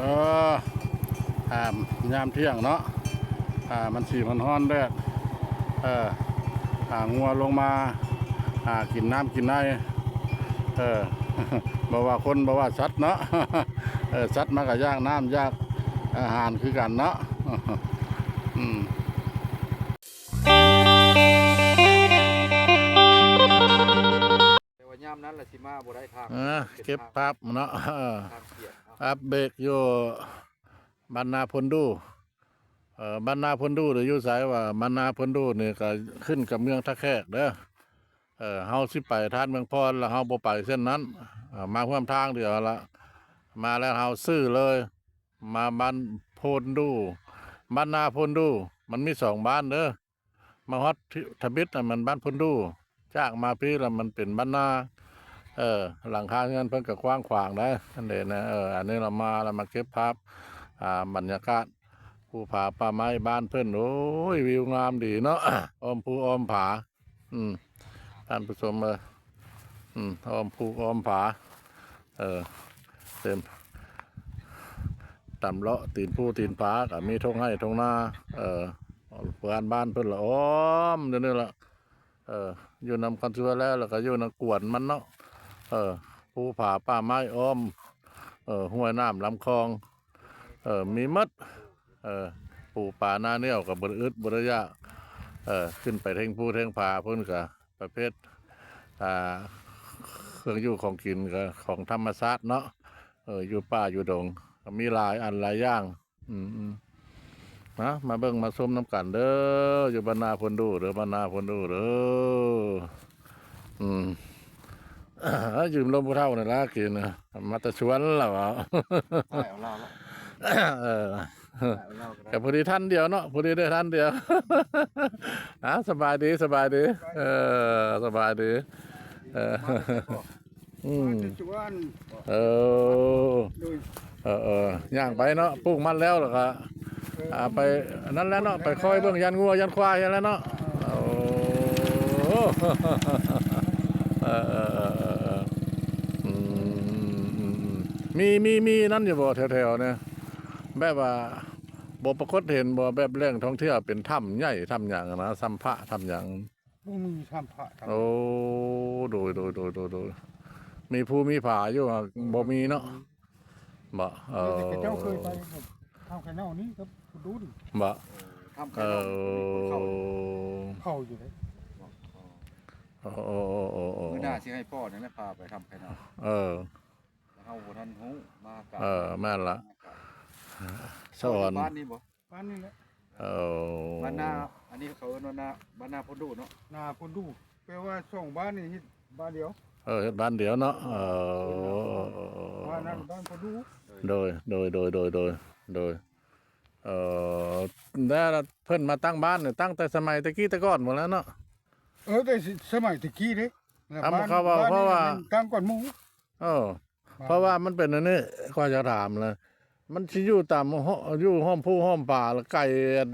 ເອີ ອ່າ ຍາມທ່ຽງເນາະ ອ່າ ມັນຊິຮ້ອນໆ ແດດ ເອີ ອ່າ ງົວລົງມາ ອ່າ ກິນນ້ຳກິນໃນ ເອີ ບໍ່ວ່າຄົນ ບໍ່ວ່າສັດເນາະ ເອີ ສັດມັນກໍຢາກນ້ຳ ຢາກອາຫານຄືກັນເນາະ ອືມ. ແຕ່ວ່າຍາມນັ້ນລະຊິມາບໍ່ໄດ້ທາງ ເອີ ເກັບພາບເນາະ ເອີ ທາງເສຍເນາະ ອັບເບກຢູ່ບ້ານນາໂພນດູ ເອີ ບ້ານນາໂພນດູນີ້ຢູ່ໃສວະ? ບ້ານນາໂພນດູນີ້ກໍຂຶ້ນກັບເມືອງທ່າແຂກເດີ ເອີ ເຮົາຊິໄປທາດເມືອງພອນ ແລ້ວເຮົາບໍ່ໄປເສັ້ນນັ້ນ ເອີ ມາຮ່ວມທາງດຽວຫັ້ນລະ ມາແລ້ວເຮົາຊື່ເລີຍ ມາບ້ານໂພນດູ ບ້ານນາໂພນດູ ມັນມີສອງບ້ານເດີ ມາຮອດທະບິດນະ ມັນບ້ານໂພນດູ ຈາກມາພີ້ລະມັນເປັນບ້ານນາ ເອີ ຫຼັງຄາເຮືອນເພິ່ນກໍກວ້າງຂວາງໄດ໋ ອັນເດນະ ເອີ ອັນນີ້ລະມາລະມາເກັບພາບ ອ່າ ບັນຍາກາດພູຜາປ່າໄມ້ບ້ານເພິ່ນ ໂອ້ຍ ວິວງາມດີເນາະ ອ້ອມພູອ້ອມຜາ ອືມ ທ່ານຜູ້ຊົມເອີຍ ອືມ ອ້ອມພູອ້ອມຜາ ເອີ ເຕັມ ຕາມເລາະຕີນພູຕີນຜາກໍມີທົ່ງໄຮ່ທົ່ງນາ ເອີ ເພື່ອນບ້ານເພິ່ນລະອ້ອມຢູ່ນີ້ລະ ເອີ ຢູ່ນຳຄອນຊວນແລ້ວ ແລ້ວກໍຢູ່ນຳກວນມັນເນາະ ເອີ ພູຜາປ່າໄມ້ອ້ອມ ເອີ ຫ້ວຍນ້ຳລຳຄອງ ເອີ ມີໝົດ ເອີ ປູປານາແນວກໍບໍ່ໄດ້ອຶດບໍ່ໄດ້ຢາກ ເອີ ຂຶ້ນໄປເທິງພູເທິງຜາພຸ້ນກໍປະເພດ ອ່າ ເຄື່ອງຢູ່ຂອງກິນກໍຂອງທຳມະຊາດເນາະ ເອີ ຢູ່ປ່າຢູ່ດົງກໍມີຫຼາຍອັນຫຼາຍຢ່າງ ອືມໆ ມາ ມາເບິ່ງມາຊົມນຳກັນເດີ ຢູ່ບ້ານນາໂພນດູເດີ ບ້ານນາໂພນດູເດີ ອືມ ຢືມລົມຜູ້ເຖົ້ານີ້ລະກິນ ມາແຕ່ສວນລະວ່າ ຖ່າຍເອົາລາວລະ ເອີ ຖ່າຍເອົາລາວກໍໄດ້ ກໍພໍດີທ່ານດຽວເນາະ ພໍດີໄດ້ທ່ານດຽວ ອ່າ ສະບາຍດີ ສະບາຍດີ ເອີ ສະບາຍດີ ເອີ ອືມ ເອີ ເອີ ເອີ ຍ່າງໄປເນາະ ປູກມັນແລ້ວ ແລ້ວກໍ ເອີ ອ່າ ໄປອັນນັ້ນແຫຼະເນາະ ໄປຄອຍເບິ່ງຢ້ານງົວຢ້ານຄວາຍຫັ້ນແຫຼະເນາະ ເອີ ໂອ້ ເອີ ເອີ ເອີ ເອີ ເອີ ອືມ ອືມ ອືມ ມີ ມີ ມີນັ້ນຢູ່ບໍ່ແຖວໆນີ້ ແບບວ່າບໍ່ປາກົດເຫັນບໍ່ ແບບແຫຼ່ງທ່ອງທ່ຽວເປັນຖ້ຳໃຫຍ່ຖ້ຳຫຍັງນະ ຖ້ຳພະຖ້ຳຫຍັງ? ບໍ່ມີຖ້ຳພະຖ້ຳ ໂອ້ ໂດຍ ໂດຍ ໂດຍ ໂດຍ ໂດຍ ມີພູມີຜາຢູ່ ບໍ່ມີເນາະ ບໍ່ ເອີ ແຕ່ເຂົາເຈົ້າເຄີຍໄປຖ້ຳໄຂ່ເນົ່ານີ້ກັບຜູ້ດູນ ບໍ່ ເອີ ຖ້ຳໄຂ່ເນົ່າ ເອີ ມີພູເຂົາ ເຂົາຢູ່ເດ້ ໂອ້ ໂອ້ ໂອ້ ໂອ້ ມື້ໜ້າຊິໃຫ້ພໍ່ນີ້ແຫຼະພາໄປຖ້ຳໄຂ່ເນົ່າ ເອີ ເຮົາບໍ່ທັນຮູ້ ມາກະ ເອີ ແມ່ນລະ ມາກະ ສະອອນ ບ້ານນີ້ບໍ່? ບ້ານນີ້ແຫຼະ ເອີ ບ້ານນາ ອັນນີ້ເຂົາເອີ້ນວ່ານາ ບ້ານນາໂພນດູເນາະ ນາໂພນດູ ແປວ່າສອງບ້ານນີ້ເຮັດບ້ານດຽວ ເອີ ເຮັດບ້ານດຽວເນາະ ເອີ ບ້ານນັ້ນບ້ານໂພນດູ ໂດຍ ໂດຍ ໂດຍ ໂດຍ ໂດຍ ເອີ ແລ້ວເພິ່ນມາຕັ້ງບ້ານນີ້ ຕັ້ງແຕ່ສະໄໝແຕ່ກີ້ແຕ່ກ່ອນພຸ້ນແຫຼະເນາະ ເອີ ແຕ່ສະໄໝແຕ່ກີ້ເດ້ ແລ້ວ ອ່າ ບ້ານ ເຂົາເວົ້າ ບ້ານນີ້ ເພາະວ່າ ຕັ້ງກ່ອນໝູ່ ເອີ ເພາະວ່າມັນເປັນອັນນີ້ ຂ້ອຍຢາກຖາມນະ ມັນຊິຢູ່ຕາມ ຢູ່ຫ້ອມພູຫ້ອມປ່າ ລະໄກອັນ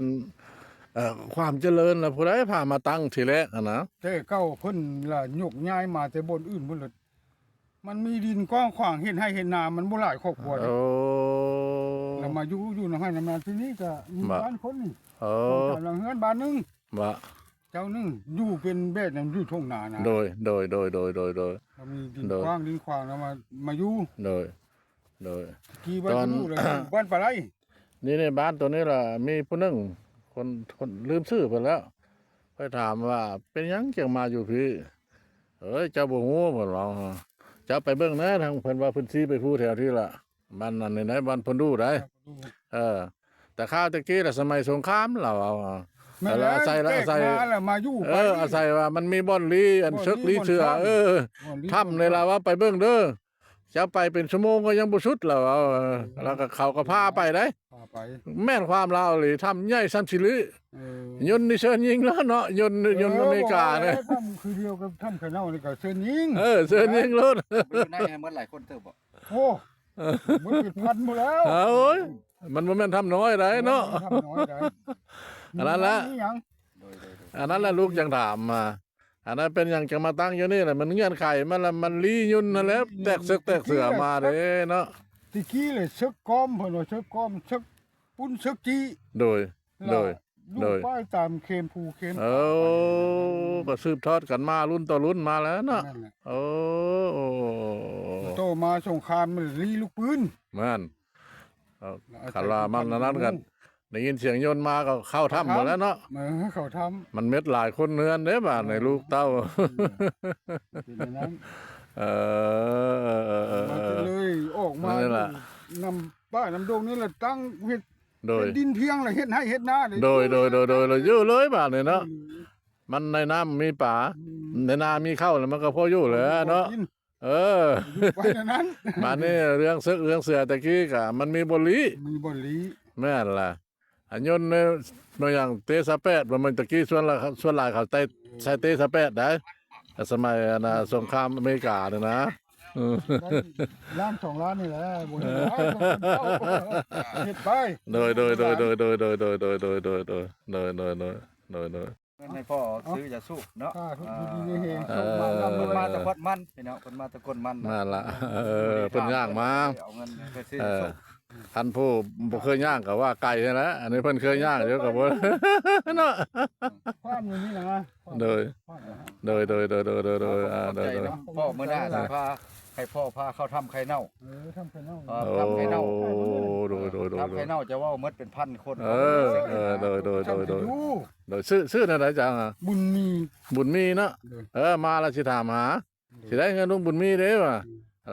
ເອີ ຄວາມຈະເລີນ ລະຜູ້ໃດພາມາຕັ້ງທີແລກຫັ້ນນະ? ແຕ່ເກົ່າເພິ່ນລະຍົກຍ້າຍມາແຕ່ບ່ອນອື່ນພຸ້ນລະ ມັນມີດິນກວ້າງຂວາງ ເຮັດໄຮ່ເຮັດນາ ມັນບໍ່ຫຼາຍຄອບຄົວເດ້ ໂອ້ ລະມາຢູ່ ຢູ່ນຳໄຮ່ນຳນາ ທີນີ້ກະມີ ບ້ານຄົນນີ້ ເອີ ສອງສາມຫຼັງເຮືອນ ບ້ານໜຶ່ງ ວ່າ ເຈົ້າໜຶ່ງຢູ່ເປັນແບບນັ້ນ ຢູ່ທົ່ງນານະ ໂດຍ ໂດຍ ໂດຍ ໂດຍ ໂດຍ ໂດຍ ລະມີດິນ ໂດຍ ກວ້າງດິນຂວາງລະມາ ມາຢູ່ ໂດຍ ໂດຍ ທີ່ວ່າ ຕອນ ຢູ່ລະຢູ່ບ້ານປາໄລ ນີ້ ນີ້ ບ້ານໂຕນີ້ລະມີຜູ້ໜຶ່ງ ຄົນ ຄົນ ລືມຊື່ເພິ່ນແລ້ວ ຂ້ອຍຖາມວ່າ ເປັນຫຍັງຈຶ່ງມາຢູ່ພີ້? ເອີຍ ເຈົ້າບໍ່ຮູ້ ເພິ່ນວ່າ ເຈົ້າໄປເບິ່ງແດ່ ທາງເພິ່ນວ່າເພິ່ນຊີ້ໄປພູແຖວທີ່ລະ ບ້ານນັ້ນນີ້ໃດ ບ້ານໂພນດູໃດ ເອີ ແຕ່ຄາວແຕ່ກີ້ລະ ສະໄໝສົງຄາມລະເວົ້າ ແມ່ນແລ້ວ ອາໄສລະ ອາໄສ ແຕກມາລະມາຢູ່ ເອີ ໄປ ອາໄສວ່າມັນມີບ່ອນລີ ອັນ ບ່ອນລີ ເສິກລີເຊື່ອ ບ່ອນຖ້ຳ ເອີ ຖ້ຳນີ້ລະວ່າໄປເບິ່ງເດີ ເຈົ້າໄປເປັນຊົ່ວໂມງກໍຍັງບໍ່ສຸດລະເວົ້າ ລະກໍເຂົາກໍພາໄປໃດ ພາໄປ ແມ່ນຄວາມລາວອີ່ຫຼີ ຖ້ຳໃຫຍ່ຊ່ຳຊິລິ ເອີ ຍົນນີ້ເຊີນຍິງແລ້ວເນາະ ຍົນ ເອີ ຍົນອາເມລິການີ້ ບໍ່ແລ້ວ ຖ້ຳຄືດຽວກັບຖ້ຳໄຂ່ເນົ່ານີ້ກໍເຊີນຍິງ ເອີ ເຊີນຍິງໂລດ ຢູ່ໃນໃຫ້ໝົດຫຼາຍຄົນເຕີບບໍ່? ໂອ້ ໝົດເປັນພັນພຸ້ນແລ້ວ ໂອ້ຍ ມັນບໍ່ແມ່ນຖ້ຳນ້ອຍໃດເນາະ ບໍ່ແມ່ນຖ້ຳນ້ອຍໃດ ອັນນັ້ນລະ ມີຫຍັງ ໂດຍ ໂດຍ ໂດຍ ອັນນັ້ນລະລູກຈັ່ງຖາມມາ ອັນນັ້ນເປັນຫຍັງຈັ່ງມາຕັ້ງຢູ່ນີ້ລະ ມັນເງື່ອນໄຂມັນລະ ມັນລີຍົນຫັ້ນແຫຼະ ແຕກເສິກແຕກເຊື່ອມາເດ້ເນາະ ແຕ່ກີ້ແຫຼະ ເສິກກ້ອມ ເພິ່ນວ່າເສິກກ້ອມ ເສິກປຸ້ນ ເສິກຈີ້ ໂດຍ ແລ້ວ ໂດຍ ລູກ ໂດຍ ປ້າຍຕາມເຄມພູເຄມ ເອີ ກໍສືບທອດກັນມາລຸ້ນຕໍ່ລຸ້ນມາແລ້ວເນາະ ນັ້ນແຫຼະ ໂອ້ ຕໍ່ມາສົງຄາມມັນລີລູກປືນ ແມ່ນ ເອີ ແລ້ວອາໄສ ຄັນວ່າມັນອັນນັ້ນກັນ ໄດ້ຍິນສຽງຍົນມາກໍເຂົ້າຖ້ຳໝົດແລ້ວເນາະ ເອີ ເຂົ້າຖ້ຳ ມັນເມັດຫຼາຍຄົນເຮືອນເດ້ບາດນີ້ ເອີ ລູກເຕົ້າ ເອີ ເປັນແນວນັ້ນ ເອີ ມັນກໍເລີຍອອກມາ ນັ້ນແຫຼະ ຢູ່ນຳປ່ານຳດົງນີ້ແຫຼະ ຕັ້ງເຮັດ ໂດຍ ເປັນດິນພຽງ ແລ້ວເຮັດໄຮ່ເຮັດນາເລີຍ ໂດຍ ໂດຍ ໂດຍ ໂດຍ ຢູ່ເລີຍບາດນີ້ເນາະ ອືມ ມັນໃນນ້ຳມີປາ ອືມ ໃນນາມີເຂົ້າ ແລ້ວມັນກໍພໍຢູ່ແຫຼະເນາະ ພໍຢູ່ພໍກິນ ເອີ ຢູ່ໄປແນວນັ້ນ ບາດນີ້ເລື່ອງເສິກເລື່ອງເສືອແຕ່ກີ້ກະມັນມີບ່ອນລີ້ ມີບ່ອນລີ້ ແມ່ນລະ ອັນຍົນໃນ ແມ່ນຫຍັງ ເຕຊາແປດ ບໍ່ແມ່ນແຕ່ກີ້ສ່ວນຫຼາຍ ສ່ວນຫຼາຍເຂົາໃຊ້ ໃຊ້ເຕຊາແປດໄດ໋ ແຕ່ສະໄໝອັນນ່າ ອືມ ສົງຄາມອາເມລິການີ້ນະ ອືມ ລ້ານສອງລ້ານນີ້ແຫຼະ ບໍ່ເຮັດຫຼາຍ ເຮັດໄປ ໂດຍ ໂດຍ ໂດຍ ໂດຍ ໂດຍ ໂດຍ ໂດຍ ໂດຍ ໂດຍ ໂດຍ ໂດຍ ໂດຍ ໂດຍ ໂດຍ ໂດຍ ໂດຍ ໂດຍ ໂດຍ ເງິນໃຫ້ພໍ່ ເອົ້າ ຊື້ຢາສູບເນາະ ສາທຸ ອ່າ ຢູ່ດີມີແຮງ ເອີ ໂຊກມານຳ ເພິ່ນມາແຕ່ຄວັດມັນ ພີ່ນ້ອງ ເພິ່ນມາແຕ່ກົ້ນມັນ ນັ້ນລະ ເອີ ເພິ່ນຍ່າງມາ ເອົາເງິນໄປຊື້ຢາສູບ ເອີ ຄັນຜູ້ບໍ່ເຄີຍຍ່າງກໍວ່າໄກຫັ້ນແຫຼະ ອັນນີ້ເພິ່ນເຄີຍຍ່າງຢູ່ກໍບໍ່ ເນາະ ຄວາມຢູ່ນີ້ນະ ໂດຍ ຄວາມຢູ່ ໂດຍ ໂດຍ ອ່າ ໂດຍ ໂດຍ ພໍ່ ມື້ໜ້າຊິພາ ໃຫ້ພໍ່ພາເຂົ້າຖ້ຳໄຂ່ເນົ່າ ເອີ ຖ້ຳໄຂ່ເນົ່າ ເອີ ຖ້ຳໄຂ່ເນົ່າ ໂອ້ ໂດຍ ໂດຍ ໂດຍ ຖ້ຳໄຂ່ເນົ່າຈະເວົ້າໝົດເປັນພັນຄົນ ເອີ ເອີ ໂດຍ ໂດຍ ໂດຍ ໂດຍ ຊື່ ຊື່ແນວໃດຈັງ ບຸນມີ ບຸນມີເນາະ ໂດຍ ເອີ ມາລະຊິຖາມຫາ ຊິໄດ້ເຮືອນລຸງບຸນມີເດ້ວ່າ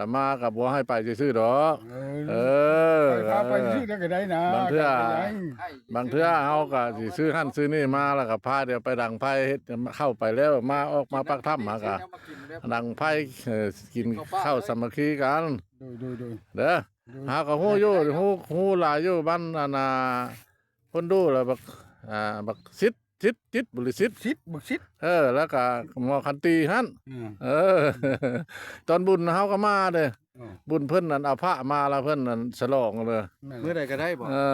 ລະມາກໍບໍ່ໃຫ້ໄປຊື່ໆດອກ ເອີ ເອີ ໄປພາໄປຊື່ໆໄດ້ກໍໄດ້ນະ ບາງເທື່ອ ບາງເທື່ອເຮົາກໍຊິຊື້ຫັ້ນຊື້ນີ້ມາ ລະກໍພາດຽວໄປດັງໄຟ ເຮັດເຂົ້າໄປແລ້ວ ມາອອກມາປາກຖ້ຳ ເຮົາກໍດັງໄຟ ເອີ ກິນເຂົ້າສາມັກຄີກັນ ໂດຍ ໂດຍ ໂດຍ ເດີ ໂດຍ ເຮົາກໍຮູ້ຢູ່ ຮູ້ ຮູ້ຫຼາຍຢູ່ ບ້ານອັນນ່າ ຄົນດູ ລະບັກ ອ່າ ບັກສິດ ສິດ ຈິດ ບໍລິສິດ ສິດ ບັກສິດ ເອີ ລະກະໝໍຂັນຕີຫັ້ນ ອືມ ເອີ ຕອນບຸນເຮົາກໍມາເດ້ ເອີ ບຸນເພິ່ນນັ້ນເອົາພະມາລະເພິ່ນນັ້ນສະຫຼອງເລີຍ ແມ່ນ ມື້ໃດກໍໄດ້ບໍ່ ເອີ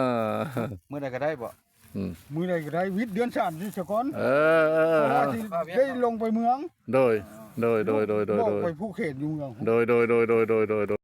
ມື້ໃດກໍໄດ້ບໍ່ ອືມ ມື້ໃດກໍໄດ້ ວິດເດືອນສາມຊິສະກ່ອນ ເອີ ເອີ ເອີ ເພາະວ່າຊິໄດ້ລົງໄປເມືອງ ໂດຍ ໂດຍ ໂດຍ ໂດຍ ບອກໄປຜູ້ເຂດຢູ່ເມືອງ ໂດຍ ໂດຍ ໂດຍ